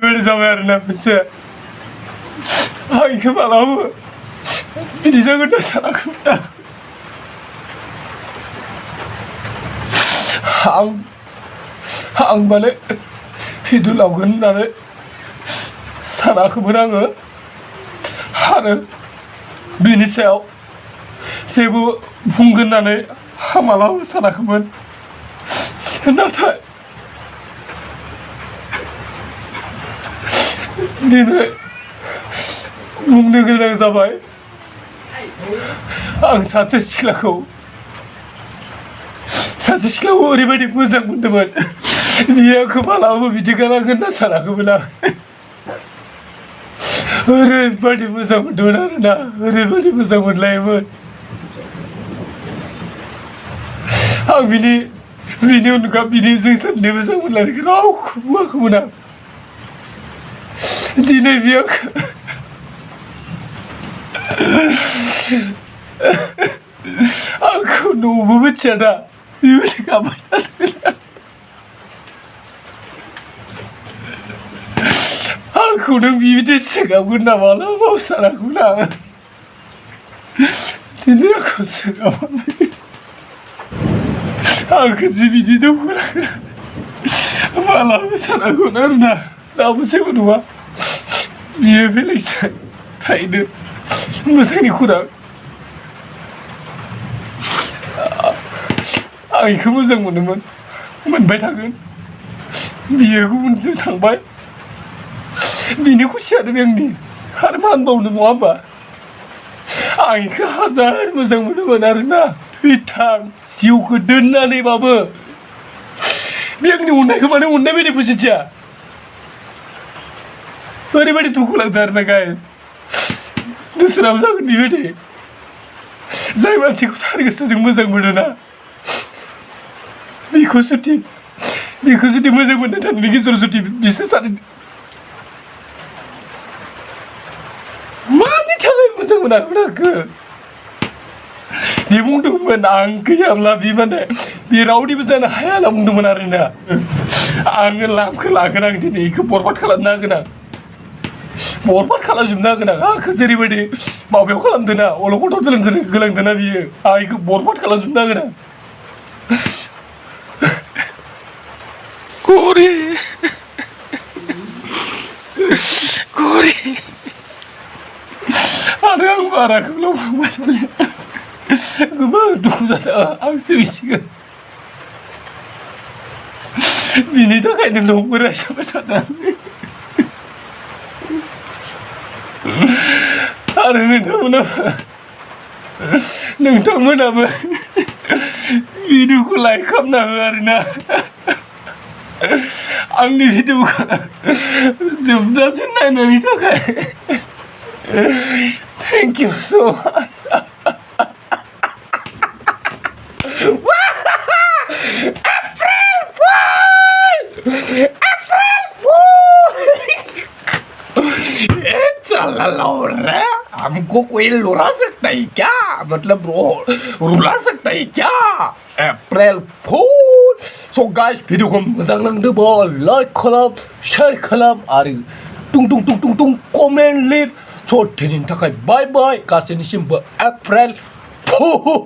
बेबायदि जाबाय आरोना मोनसे आं इखौ मालाबाबो बिदि जागोन होनना सानाखैमोन आं माने भिडिअ लाबोगोन होननानै सानाखैमोन आङो आरो बिनि सायाव जेबो बुंगोन होननानै आं मालाबाबो सानाखैमोन नाथाय दिनै बुंनो गोनां जाबाय आं सासे सिख्लाखौ ओरैबायदि मोजां मोनदोंमोन बियो आंखौ मालाबाबो बिदि गालांगोन होनना सानाखैमोन आं ओरैबायदि मोजां मोनदोंमोन आरोना ओरैबायदि मोजां मोनलायोमोन आं बिनि अनगा जों सानैनि मोजां मोनलायनायखौ रावखौबो बुङाखैमोन आं दिनै बियो आंखौ न'आवबो मिथिया दा बेबायदि गाबबाय थादों आंखौ नों बिबायदि सोगाबगोन होनना मालाबाबो सानाखैमोन आं दिनै आंखौ सोगाबाय आंखौ जि बिदि दंमोन मालाबाबो सानाखैमोन आरोना दाबो जेबो नङा बियो बेलेगजों थाहैनो मोजांनि खौरां आं इखौ मोजां मोनोमोन मोनबाय थागोन बियो गुबुनजों थांबाय बिनि खुसियानो आंनि आरो मा होनबावनो नङा होमबा आं इखौ हाजार मोजां मोनोमोन आरोना थैथां जिउखौ दोननानैबाबो बे आंनि अननायखौ माने अननाय बायदि बुजिथिया ओरैबायदि दुखु लांदों आरोना गाय नोंसोराबो जागोन बेबायदि जाय मानसिखौ थार गोसोजों मोजां मोनोना बेखौ जुदि मोजां मोननो थानायनि गेजेराव जुदि बिसोर सानै मानि थाखाय मोजां मोनाखैमोन आंखौ बे बुंदोंमोन आं गैयाब्ला बे माने बे रावनिबो जानो हाया होनना बुंदोंमोन आरोना आङो लामखौ लागोन आं दिनै बेखौ बरबाद खालामनो हागोन आं बरबाद खालामजोबनो हागोन आं आंखौ जेरैबायदि माबायाव खालामदों ना अलखदाव गोलांदों ना बियो आं बेखौ बरबाद खालामजोबनो हागोन आं गरि आरो आं बाराखौल' बुंबाय थादों गोबां दुखु जादों आं सैसिगोन बिनि थाखायनो न'आव रायजाबाय थादों आरो नोंथांमोनाबो भिडिअखौ लाइक खालामना हो आरोना आंनि भिडिअखौ जोबजासिम नायनायनि थाखाय थेंक इउ स' माच चला रहा हमको कोई रुला सकता है क्या मतलब रुला सकता है क्या April full so guys video को मोजां नांदोंबा लाइक खालाम शेयार खालाम आरो टुं कमेन्ट लिर स' दिनैनि थाखाय बाय बाय गासैनिसिमबो अप्रैल फुल